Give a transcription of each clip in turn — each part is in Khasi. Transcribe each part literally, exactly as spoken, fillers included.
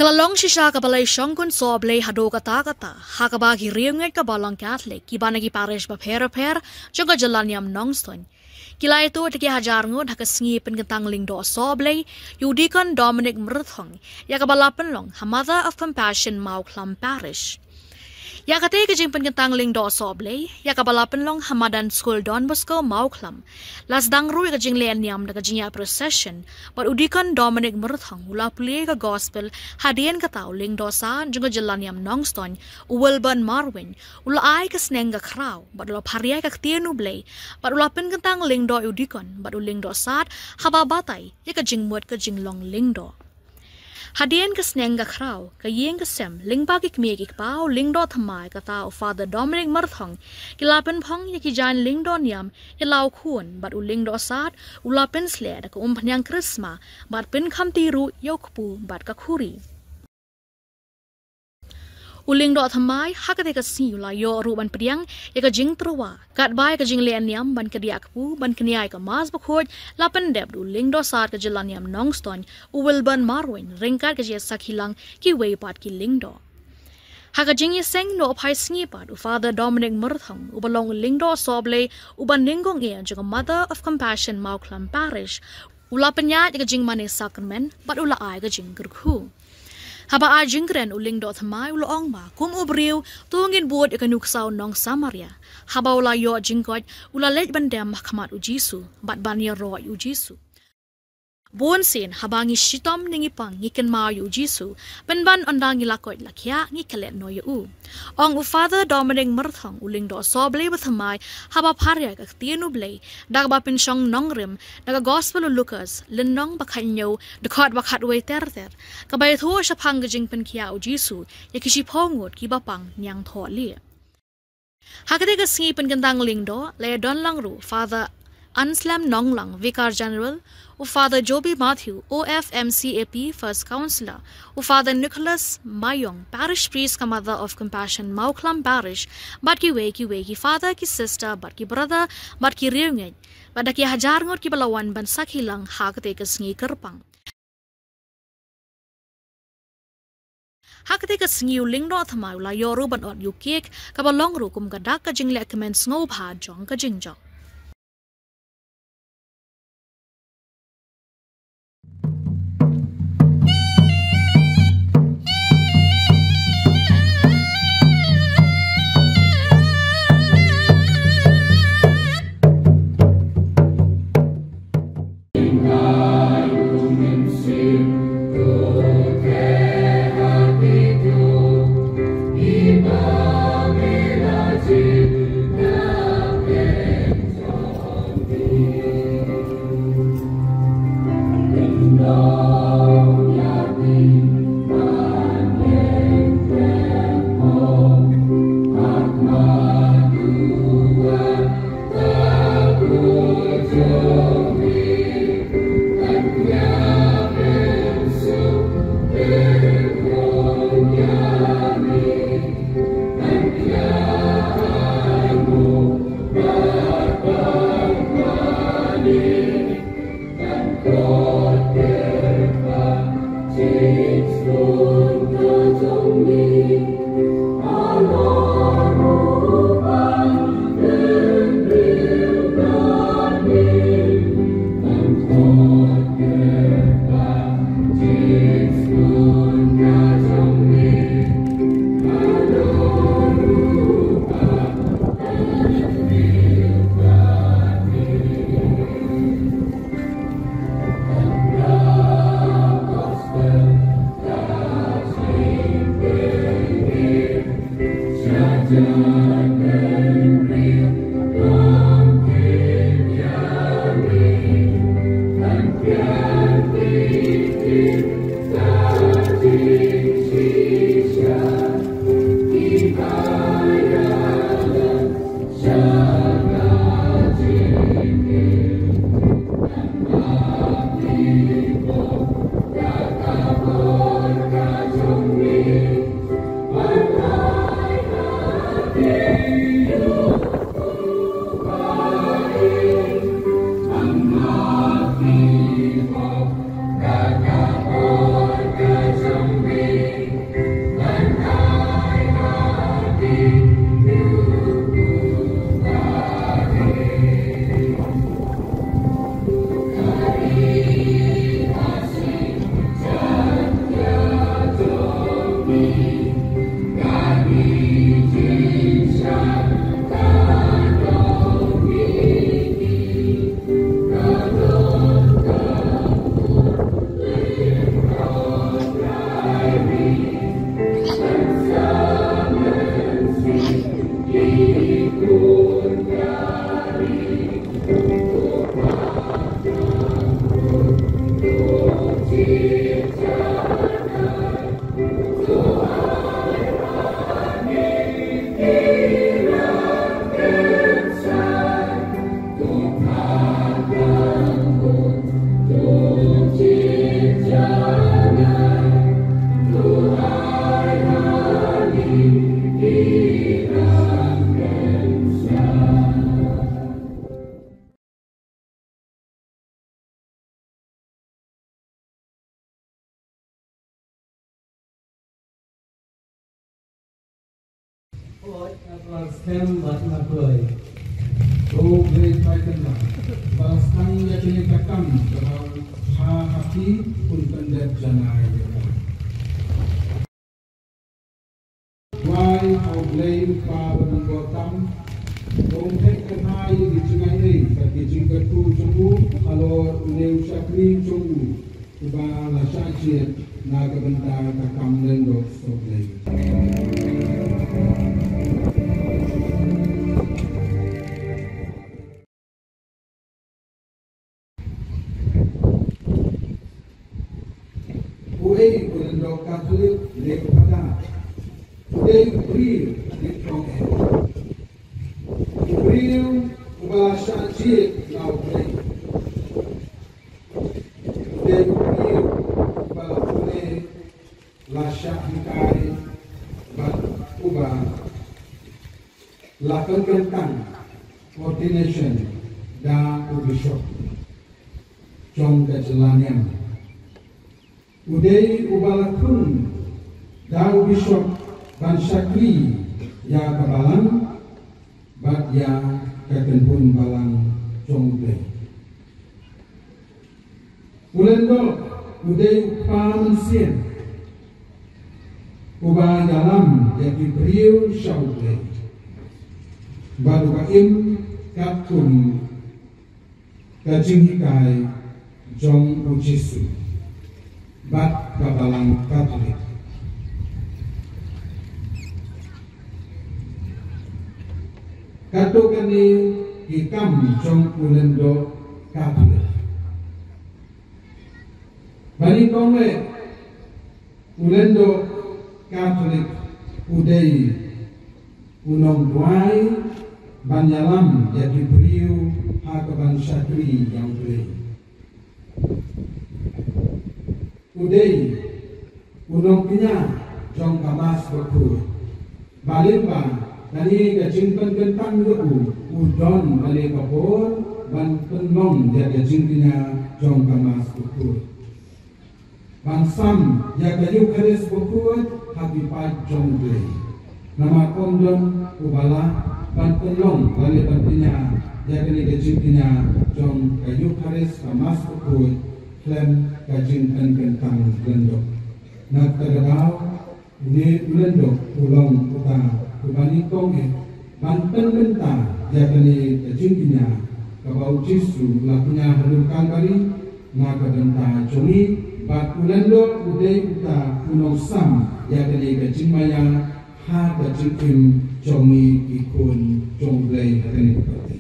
Ka la long shisha ka balei shongkun sohblei haduh katta katta ha kaba ki riewngeit ka Balang Katholik kiba na ki parish bapher bapher jong ka jylla niam Nongstoiñ ki la ïathuh da ki hajar ngut ha ka sngi pynkyntang lyngdoh sohblei ïa u Deacon Dominic Myrthong ïa kaba la pynlong ha Mother of Compassion Mawkhlam Parish. Ïa kata ka jingpynkyntang lyngdoh sohblei ïa kaba la pynlong ha madan skul Don Bosco Mawkhlam, la sdang ruh ïa ka jingleh niam da ka jingïaid procession bad u Deacon Dominic Myrthong u la pule ka gospel. Hadien kata u lyngdoh sad jong ka jylla niam Nongstoiñ, u Wilburn Marwein, u la ai ka sneng ka khraw bad u la pharia ka ktien U Blei bad u la pynkyntang lyngdoh ïa u Deacon bad u lyngdoh sad haba batai ïa ka jingmut ka jinglong lyngdoh. Hadien ka sneng ka khraw, ka ïing ka sem, lyngba ki kmie ki kpa, u lyngdoh thymmai kata u Father Dominic Myrthong ki la pynphong ïa ki jaiñ lyngdoh niam ïa la u khun bad u lyngdoh sad u la pynsleh da ka umphniang krisma bad pynkhamti ruh ïa u kpu bad ka khuri. U lyngdoh thymmai ha kata ka sngi u la ïoh ruh ban pdiang ïa ka jingtyrwa katba ïa ka jingleh niam ban kdiah kpu ban kñia ïa ka Mass Bakhuid la pyndep da u lyngdoh sad ka jylla niam Nongstoiñ, u Wilburn Marwein, ryngkat ka jingïasakhi lang kiwei pat ki lyngdoh. Ha ka jingïaseng nohphai sngi pat u Father Dominic Myrthong uba long u lyngdoh sohblei uba nyngkong eh jong ka Mother of Compassion Mawkhlam Parish u la pynïaid ïa ka jingmane sakramen bad u la ai ka jingkyrkhu. Haba ai jingkren u lyngdoh thymmai u la ong ba kum u briew to ngin bud ïa ka nuksa u nong Samaria. Haba u la ïoh jingkoit u la leit ban dem ha khmat u Jisu bad ban ïaroh ïa u Jisu. Bun sien haba ngi shitom ne ngi pang ngi kynmaw ïa u Jisu, pynban ynda ngi la koit la khiah ngi klet noh ïa u. Ong u Father Dominic Myrthong u lyngdoh sohblei ba thymmai haba pharia ka ktien U Blei da kaba pynshong nongrim na ka Gospel u Lukas lynnong ba khathynñiew dkhot ba khatwei ter ter kaba ïathuh shaphang ka jingpynkhiah u Jisu ïa ki shiphew ngut kiba pang ñiangthohlieh. Ha kata ka sngi pynkyntang lyngdoh la ïadon lang ruh Father Anselm Nonglang, Vicar General, u Father Joby Mathew, O F M C A P First Counselor, u Father Nicholas Mayong, Parish Priest ka Mother of Compassion Mawkhlam Parish, bad kiwei kiwei ki Father ki Sister bad ki Brother bad ki riewngeit bad da ki hajar ngut kiba la wan ban sakhi lang ha kata ka sngi kyrpang. Ha kata ka sngi u lyngdoh thymmai u la ïoh ruh ban ot ïa u kek kaba long ruh kum ka dak ka jingleh kmen sngewbha jong ka jingjop. Hooid, nga kyrpad skhem bad nga kyrpad. Ko Blei Trai Kynrad, ba la sdang ïa kane ka kam kaba ha ha ki, un pyndep janai ïa ka. Duwai ha U Blei U Kpa Badonbor Tam, ba un theh kyrhai ïa ki jingaiei bad ki jingkyrkhu jong u halor une u shakri jong u, uba la shah jied na ka bynta ka kam lyngdoh sohblei. Uei u lyngdoh Katholik ne u Patar? Uei u briew ne u ong eh? U briew uba la shah jied na U Blei. Uei u briew uba la pule, la shah hikai bad uba la pynkyntang, ordination, da u bishop jong ka jylla niam. U dei uba la khun da u bishop ban shakri ïa ka balang bad ïa ka kynhun balang jong U Blei. U lyngdoh u dei u kpa mynsiem uba ïalam ïa ki briew sha U Blei bad uba im katkum ka jinghikai jong U Jisu bad ka Balang Katholik. Katto katne ki kam jong u lyngdoh Katholik. Ba nyngkong eh, u lyngdoh Katholik u dei u nongduwai ban ïalam ïa ki briew ha kaban shakri ïa U Blei. U dei u nongkñia jong ka Mass Bakhuid. Ba lyngba kane ka jingpynkyntang ïa u, u don kane ka bor ban pynlong ïa ka jingkñia jong ka Mass Bakhuid. Ban sam ïa ka Eukharist Bakhuid ha ki paid jong U Blei. Namar ym don uba lah ban pynlong lane ban kñia ïa kane ka jingkñia jong ka Eukharist, ka Mass Bakhuid, khlem ka jingpynkyntang lyngdoh. Na kata ka daw, une u lyngdoh u long uta uba nyngkong eh ban pynbynta ïa kane ka jingkñia kaba U Jisu u la kñia ha Kalbari na ka bynta jong ngi, bad u lyngdoh u dei uta u nongsam ïa kane ka jingmaïa ha ka jingim jong ngi ki khun jong U Blei ha kane ka pyrthei.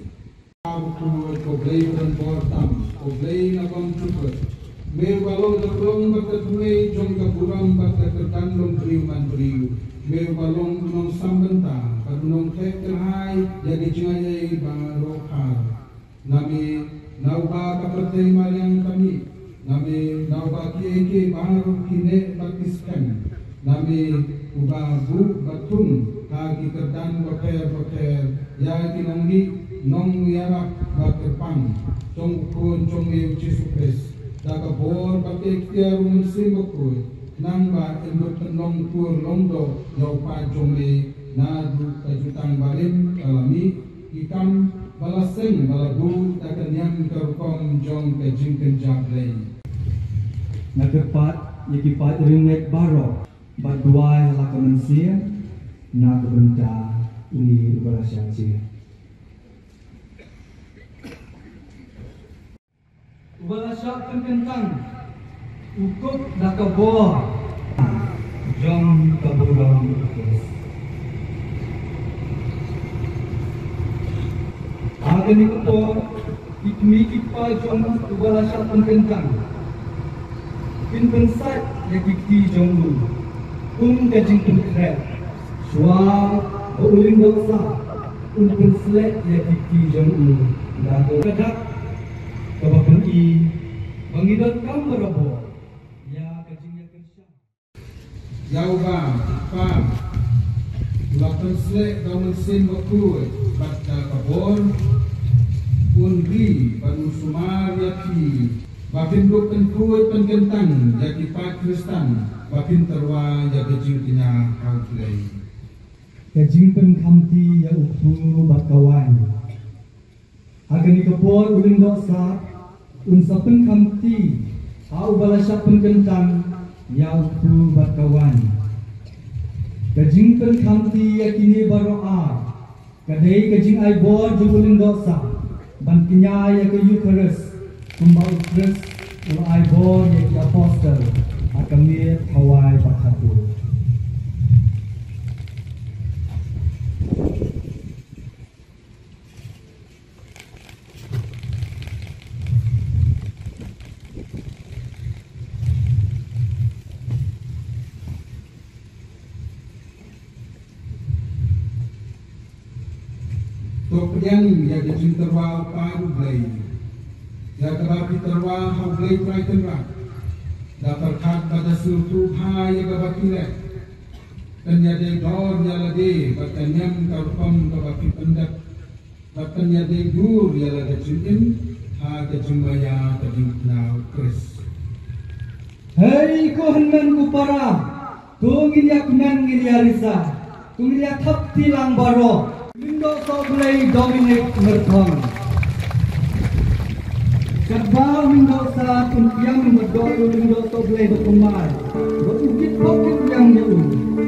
Ko Blei badonbor tam, ko Blei nongkynrad, me uba long ka rong bad ka tnga jong ka burom bad ka kyrdan longbriew manbriew, me uba long u nongsam bynta bad u nongtheh kyrhai ïa ki jingaiei baroh ar. Na me, na uba ka pyrthei mariang ka mih, na me, na uba kiei kiei baroh ki neh bad ki skhem, na me, uba buh bad thung ha ki kyrdan bapher bapher ïa ki nongdih nongïarap bad kyrpang jong u Khun jong me U Jisu Khrist, da ka bor bad ka iktiar U Mynsiem Bakhuid, khnang ba yn lut pynlong kur long doh ïa u paid jong me naduh ka jutang barim ba la mih, ki kam ba la seng ba la buh da ka niam ka rukom jong ka jingkynja Blei. Nga kyrpad ïa ki paid riewngeit baroh ban duwai ha la ka mynsiem na ka bynta une uba la shah jied. Uba la shah pynkyntang u kup da ka bor jong ka burom u Khrist. Ha kane ka por, ki kmie ki kpa jong uba la shah pynkyntang Kin pynsait ïa ki kti jong u kum ka jingpynkhreh, shuwa ba u lyngdoh sah un pynsleh ïa ki kti jong u da ka dak kaba pyni ba ngi donkam barabor ïa ka jingïakyrshan. Ïa uba, Kpa, u la pynsleh da u Mynsiem Bakhuid bad da ka bor, un ri bad un sumar ïa phi ba phin dup pynkhuid pynkyntang ïa ki paid Khristan ba phin tyrwa ïa ka jingkñia ha U Blei. Ka jingpynkhamti ïa u kpu bad ka waiñ. Ha kane ka por u lyngdoh sah un sa pynkham kti ha uba la shah pynkyntang ïa u kpu bad ka waiñ. Ka jingpynkham kti ïa kine baroh ar ka dei ka jingai bor jong u lyngdoh sah ban kñia ïa ka Eukharist kumba u Khrist u la ai bor ïa ki apostol ha ka miet Hawai ba khatduh. To pdiang ïa ka jingtyrwa u Kpa U Blei, ïa kaba phi tyrwa ha U Blei Trai Kynrad, da pyrkhat bad da sngewthuh bha ïa kaba phi leh. Pynïadei dor ïa lade bad ka niam ka rukom kaba phi pyndep. Bad pynïadei dur ïa la ka jingim ha ka jingmaïa ka jingkñia u Khrist. Hei ko hynmen ko para, to ngin ïa kmen ngin ïa risa, to ngin ïa thap kti lang baroh. Lyngdoh Sohblei Dominic Myrthong. Katba u lyngdoh sah un pdiang bad doh ïa u lyngdoh Sohblei ba thymmai, bad u kit pop kit pdiang ïa u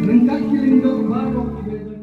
ryngkat ki lyngdoh baroh kiba ïadon.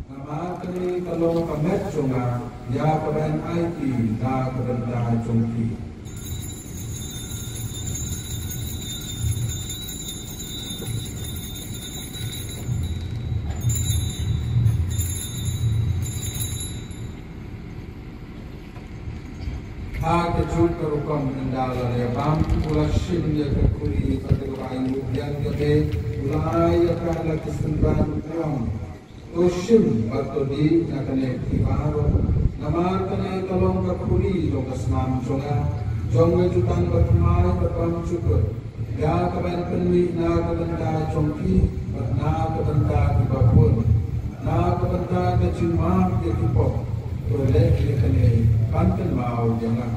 Namar kane ka long ka met jong nga, ïa kaba ai phi na ka bynta jong phi. Ha kajuh ka rukom ynda la leh bam, u la shim ïa ka khuri bad ïa kaba ainguh biang ïa me, u la ai ïa ka la ki synran, u ong, to shim bad to dih na kane phi baroh. Namar kane ka long ka khuri jong ka snam jong nga, jong ka jutang bathymmai bad bymjukut, ïa kaban pynmih na ka bynta jong phi bad na ka bynta kiba bun, na ka bynta ka jingmap ïa ki pop. To leh ïa kane ban kynmaw ïa nga.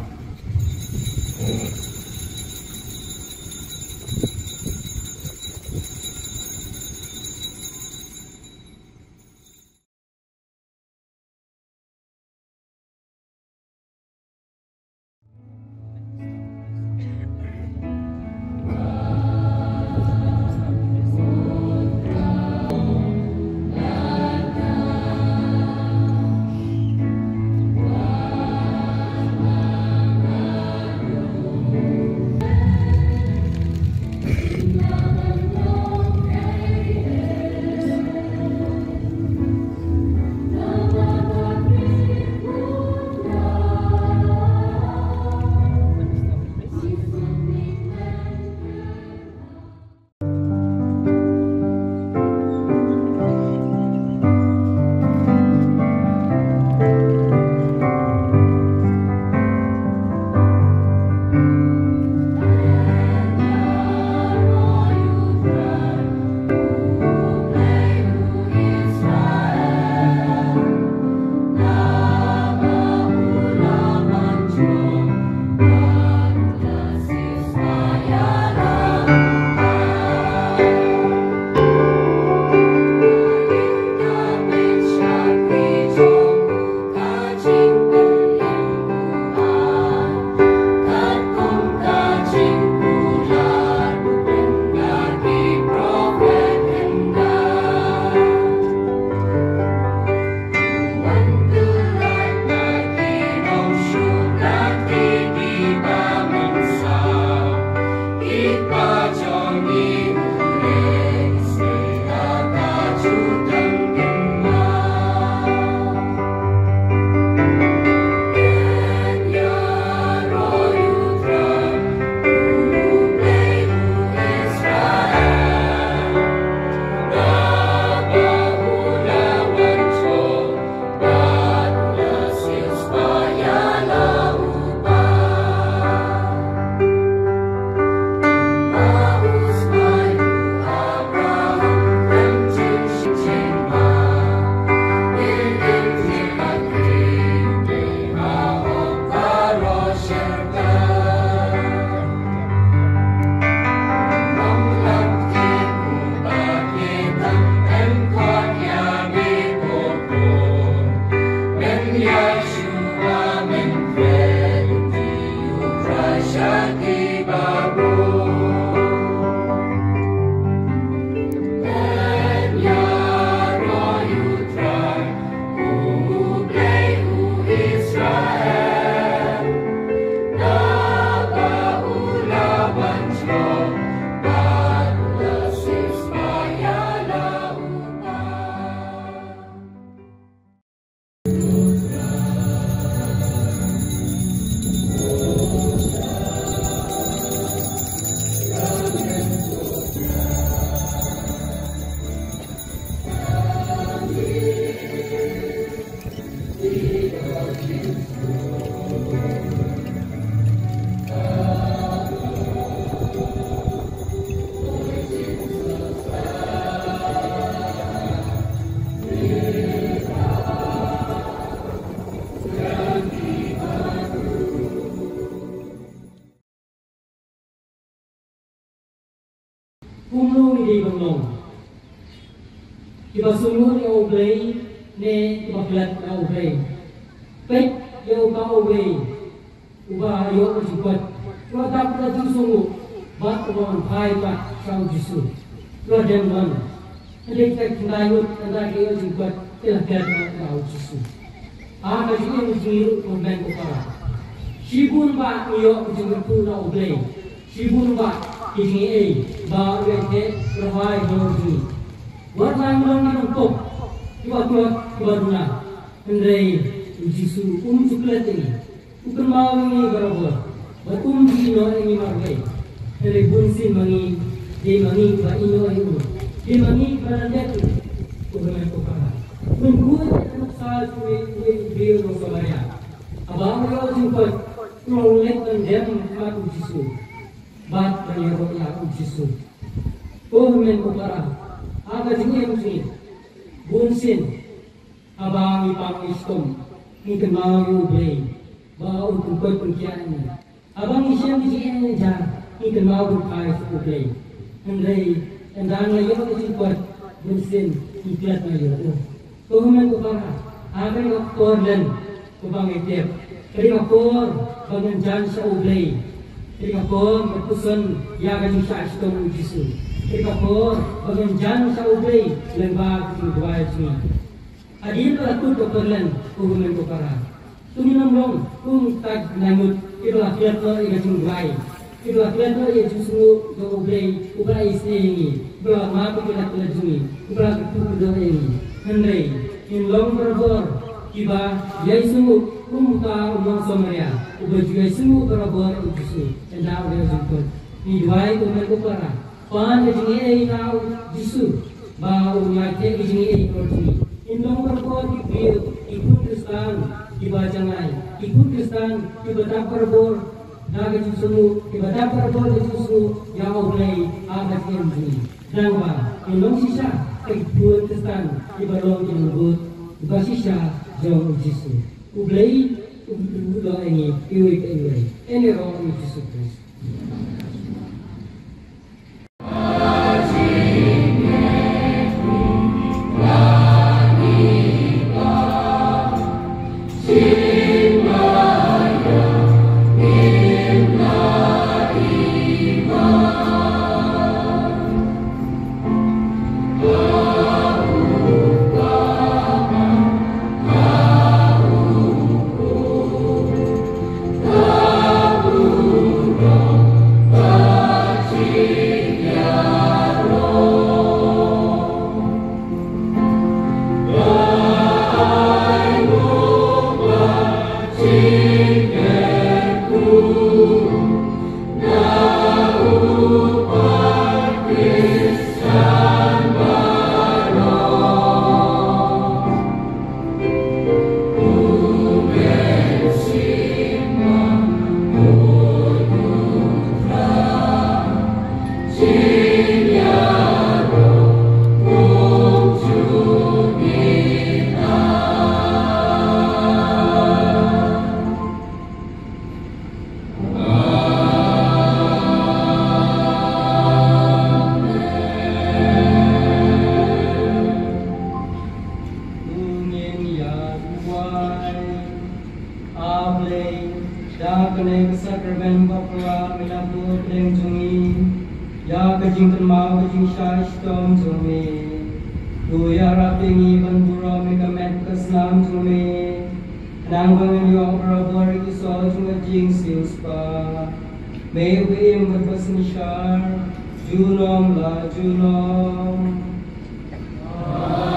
Kumno ngi dei ban long kiba sumar ïa U Blei ne kiba klet ïa U Blei? Peit ïa uta uwei uba ïoh jingkoit, uba dap da jingsngew bad uba wan phai pat sha U Jisu. U la dem wan. Hynrei kita ki khyndai ngut ynda ki ïoh jingkoit ki la klet noh ïa U Jisu. Ha ka jingim jong ngi ruh ko hynmen ko para, shibun ba ngi ïoh ka jingkyrkhu na U Blei, shibun ba ki jingaiei ba U Blei u la ai halor jong ngi. Wat la ngi long ki nongpop, kiba tlot, kiba duna, hynrei U Jisu um ju klet ïa ngi. U kynmaw ïa ngi barabor bad um ju ïehnoh ïa ngi marwei. Hynrei bunsien ma ngi, dei ma ngi ba ïehnoh ïa u, dei ma ngi ba lyndet ïa u. Ko hynmen ko para, mynta ka nuksa jong uwei u briew nong Samaria, haba u ïoh jingkoit, u long leit ban dem ha U Jisu bad ban ïaroh ïa U Jisu. Ko hynmen ko para, ha ka jingim jong ngi, bunsien haba ngi pang ngi shitom, ngi kynmaw ïa U Blei ba un pynkoit pynkhiah ïa ngi. Haba ngi shem ki jingeh jingjar, ngi kynmaw ban phai sha U Blei. Hynrei ynda ngi la ïoh ka jingkoit, bunsien ngi klet noh ïa u. Ko hynmen ko para, ha kane ka por lem kaba ngi tip, ka dei ka por ba ngin jan sha U Blei. Ka dei ka por ba puson ïa ka jingshah shitom U Jisu. Ka dei ka por ba ngin jan sha U Blei lyngba ka jingduwai jong ngi. Hadien ba la kut ka por lem, ko hynmen ko para, to ngin ym long kum kita ki khyndai ngut kiba la klet noh ïa ka jingduwai, kiba la klet noh ïa ka jingsngew jong U Blei uba la isynei ïa ngi, uba la map ïa ki lad jong ngi, uba la kyrkhu kyrdoh ïa ngi. Hynrei ngin long barabor kiba ïai sngewthuh kum uta u nong Samaria uba ju ïai sngewthuh barabor ïa U Jisu ynda u la ïoh jingkoit. Ngi duwai, ko hynmen ko para, pan ka jingaiei na U Jisu ba un ïai theh ka jingaiei halor jong ngi. Ngin long barabor ki briew, ki khun Khristan kiba jangai, ki khun Khristan kiba dap barabor da ka jingsngew, kiba dap barabor da ka jingsngew ïa U Blei ha ka jingim jong ngi. Nangba ngin long shisha ki khun Khristan kiba long ki nongbud ba shisha jong U Jisu. U Blei un ïoh ïa ngi iwei pa iwei. Ïaroh ïa U Jisu Khrist. Ngin ïa duwai. A Blei, da kane ka sakramen bakla me la buh pdeng jong ngi ïa ka jingkynmaw ka jingshah shitom jong me. To ïarap ïa ngi ban burom ïa ka met ka snam jong me. Khnang ba ngin ïoh barabor ïa ki sor jong ka jingsiewspah. Me uba im bad ba synshar junom la junom. Amen.